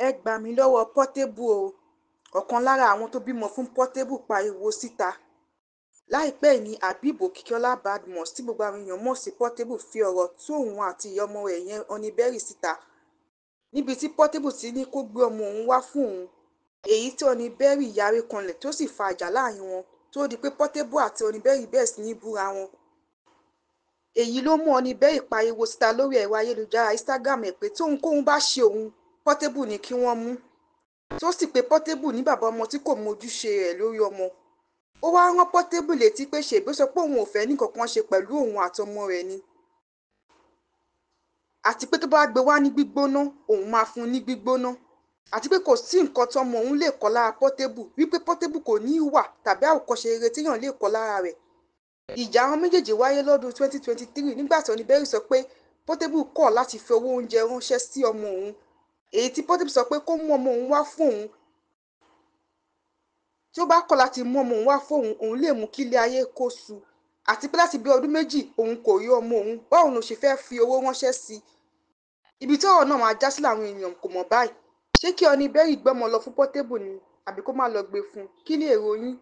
Ẹ gbà mí lọ́wọ́ Portable o, ọ̀kan lára àwọn tó bímọ fún Portable pariwo síta. Láìpẹ́ yìí ni Habeeb Okikiola Badmus, tí gbogbo àwọn èèyàn mọ̀ sí Portable, fi ọ̀rọ̀ tó òun àti ìyá ọmọ rẹ̀ ìyẹn Honey Berry síta, níbi tí Portable ti ní kó gbé ọmọ òun wá fún òun, èyí tí Honey Berry yarí kanlẹ̀ tó sì fa ìjà láàrin wọn tó di pé Portable àti Honey Berry bẹ̀rẹ̀ sí ní búra wọn. Èyí ló mú Honey Berry pariwo síta lórí ẹ̀rọ ayélujára Instagram ẹ̀ pé tóhunkóhun bá ṣe òun, Portable ni kí wọ́n mú, tó sì pe Portable ní bàbá ọmọ tí kò mójúṣe rẹ̀ lórí ọmọ. Ó wáá rán Portable létí pé ṣebí ó sọ pé òun ò fẹ́ ní nǹkan kan ṣe pẹ̀lú òun àtọmọ rẹ̀ ni, àti pé tó bá gbé wá ní gbígbóná, òun máa fún un ní gbígbóná, àti pé kò sí nǹkan tọ́mọ òun lè kọ́ lára Portable, wípé Portable kò ní ìwà tàbí àwòkọ́ṣe rere téèyàn lè kọ́ lára rẹ̀. Ìjà àwọn méjèèjì wáyé lọ́dún 2023 nígbà tí Honey Berry sọ pé Portable kọ̀ láti fi owó oúnjẹ ránṣẹ́ sí ọmọ òun, èyí tí Portable sọ pé kó mú ọmọ òun wá fún òun, tí ó bá kọ̀ láti mú ọmọ òun wá fóun, òun lè mú kí ilé ayé kó sú u, àti pé láti bí ọdún 2 òun kò rí ọmọ òun, báwo ló ṣe fẹ́ẹ́ fi owó ránṣẹ́ sí i? Ibi tí ọ̀rọ̀ náà máa já sí làwọn èèyàn kò mọ̀ báyìí. Ṣé kí Honey Berry gbọ́mọ lọ fún Portable ni àbí kó má lọ gbé e fún un? Kí ni èrò yín?